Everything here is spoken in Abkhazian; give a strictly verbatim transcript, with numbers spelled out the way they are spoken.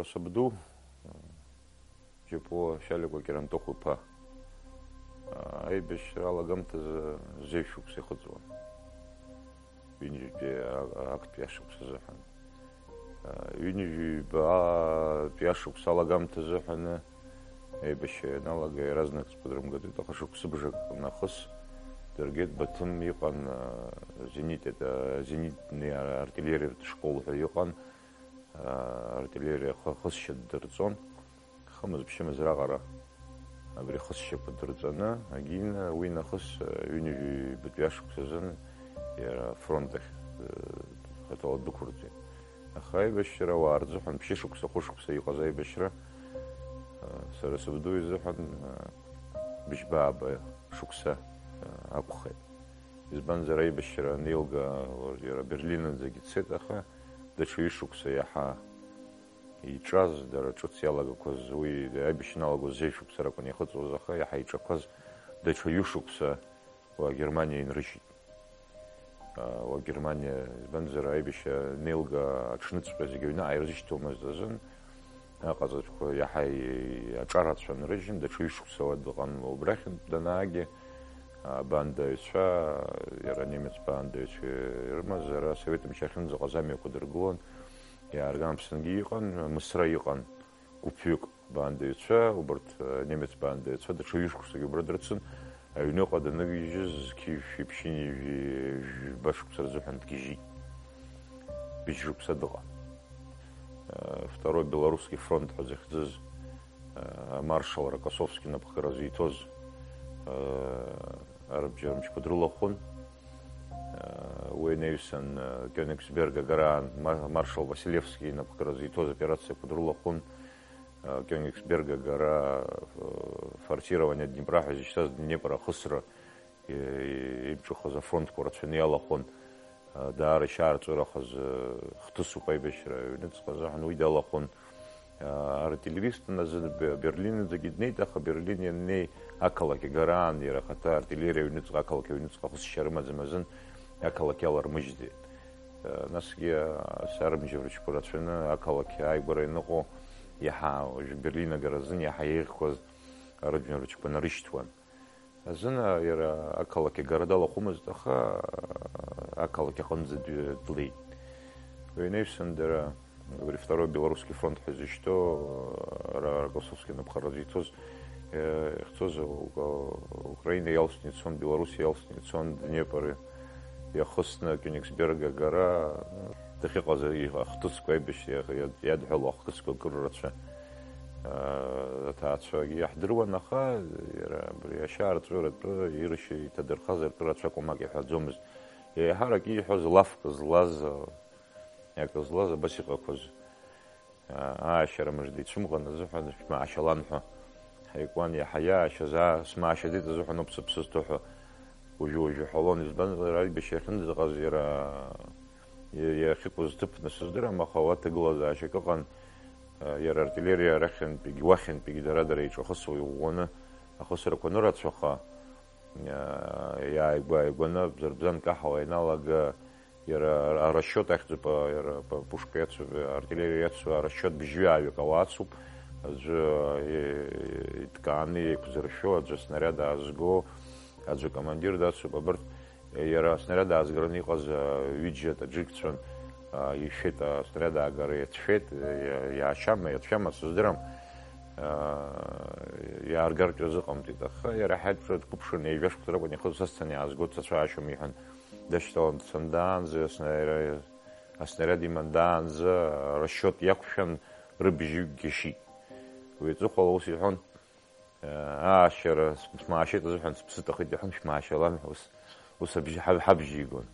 Сабду, Џьапуа Шьаликәа Кьарантыхә-иԥа, аибашьра алагамҭазы зеижә шықәса ихыҵуан. Ҩынҩажәи актәи ашықәс азыҳәан. Ҩынҩажәи ҩба-, тәи ашықәс алагамҭа азыҳәаны аибашьра ианалага иаразнак сԥыдрымгатәит, аха шықәсыбжак нахыс Дыргеит Баҭым иҟан, Зенит, Зенитный артиллериатә школ ҳәа иҟан, артиллериа ахысшьа ддырҵон. Хымыз-ԥшьымыз раҟара абри ахысшьақәа дырҵаны, агьины уи нахыс ҩынҩажәи ҩбатәи ашықәс азын иара афронт ахь, э, хаҭала ддәықәырҵеит. Аха аибашьра ауаа рзыҳәан ԥшьышықәса, хәышықәса иҟаз аибашьра, э, сара сабду изыҳәан, э, быжьба-ааба шықәса, э, акәхеит. Избанзар, аибашьра анеилга, иара Берлинынӡагьы дцеит, аха даҽа ҩышықәса иаҳа иҿаз, дара ҿыц иалагақәаз, уи аибашьра ианалагоз зежә шықәса ракәын иахыҵуаз, аха иаҳа иҿақәаз даҽа ҩышықәса уа Германиа инрыжьит. Уа Германиа, избанзар, аибашьра анеилга аҽныҵәҟьа зегьы аҩныҟа ирзышьҭуамызт азын, аҟаҵатәқәа иаҳа и-, аҿарацәа нрыжьын, даҽа ҩышықәса уа дыҟан, убрахьынтә данаагьы, абандаҩцәа, иара анемец баандаҩцәа ирымаз, ара асовет мчы ахьынӡаҟаз амҩақәа дыргылон, иаарган Аԥсынгьы иҟан, Мысра иҟан, гәыԥҩык баандаҩцәа, убарҭ, э, немец баандаҩцәа, даҽа ҩышықәсагьы убра дрыцын, аҩныҟа даныгьежьыз, зқьи жәшәи ԥшьынҩажәи жәба шықәса рзыҳәан дгьежьит. Быжь шықәса дыҟан. Э, Второй Белорусский фронт ҳәа захьӡыз, э, амаршал Рокоссовски инапхгара зиҭоз, э, арбџьармчқәа дрылахәын. Уи анаҩсан, Кёнигсберг агараан ма-, маршал Василевски инапхгара зиҭоз операциақәа дрылахәын. Кёнигсберг агара, форсирование Днепра ҳәа зышьҭаз Днепр ахысра, и-, и-, имҿыхаз афронтқәа рацәаны иалахәын. Даара ишьаарҵәырахаз хҭысуп аибашьра аҩныҵҟа азыҳәан уи далахәын. Артиллеристын азы Бе-, Берлинӡагьы днеит, аха Берлин ианнеи, ақалақь агараан иара ахаҭа артиллериа аҩныҵҟа, ақалақь аҩныҵҟа ахысшьа рымаӡам азын, ақалақь иалармыжьӡеит. Насгьы асарбжьаҩцәа рацәаны ақалақь ааигәара ианыҟоу иаҳа уажә Берлин агара азын иаҳа еиӷьқәаз арыӡәӡәарбжьқәа нарышьҭуан. Азын иара ақалақь агара далахәымызт, аха ақалақь аҟынӡа д-, длеит. Уи анаҩсан дара, убри Второй Белорусский фронт ҳәа изышьҭоу, ара Рокоссовски инапхгара зиҭоз, э, ихьӡоз Ука-, Украина иалсны ицон, Белоруссиа иалсны ицон, Днепр иахысны, Кёнигсберг агара, дахьыҟаз ахҭысқәа аибашьра иа-, иа-, иадҳәалоу ахҭысқәа акыр рацәа. Аҭаацәагьы иаҳдыруан, аха иара абри ашьаарҵәыратәы ирышьа иҭадырхаз ртәы рацәак уамак иҳәаӡомызт. Еиҳарак ииҳәоз лафк злаз, акы злаз абас иҟақәаз, аашьара мыжда ицәымӷын азыҳәан шәмаашьалан ҳәа ҳаикуан, иаҳа иаашьаз, аа, смаашьаӡеит азыҳәан ауп сыԥсы зҭо ҳәа уажәы-уажәы ҳәалон, избанзар, аибашьра ахьынӡаҟаз иара иахьықәыз ҭыԥны сыздырам, аха уа ҭагылазаашьак ыҟан, иара артиллериа арахьынтәигь, уахьынтәигь дара-дара еиҿахысуа иӷәӷәаны ахысрақәа анырацәаха, иааигәа-ааигәаны бзарбзан каҳауа ианалага, иара арасчиот ахьӡуп, иара пушка иацу, артиллериа иацу арасчиот бжьҩаҩык ауаа ацуп, аӡәы иҭкааны еиқәзыршәо, аӡәы аснаряд аазго, аӡәы акомандир дацуп, абарҭ Иара аснаряд аазгараны иҟаз, а, ҩыџьа таџьыкцәан, а, ишәеит, аснаряд аагара иацәшәеит, иа-, иаашьама, иацәшәама, сыздырам, а, иааргартә иазыҟамҵеит, аха иара ҳаиԥш дқәыԥшын, ҩажәа шықәса ракәын ихы сасцан иаазго, дсацәаашьом иҳәан, дашьҭалан дцан даанӡа, асна-, иара аснаряд иман даанӡа, расчиот иақәшәан, рыбжьы гьашьит. Уи аҵыхәала ус иҳәон, Аашьара смаашьеит азыҳәан сыԥсы ҭахеит иҳәан, шәмаашьалан ҳәа ус, ус абжьы, ҳаб-, ҳабжьигон.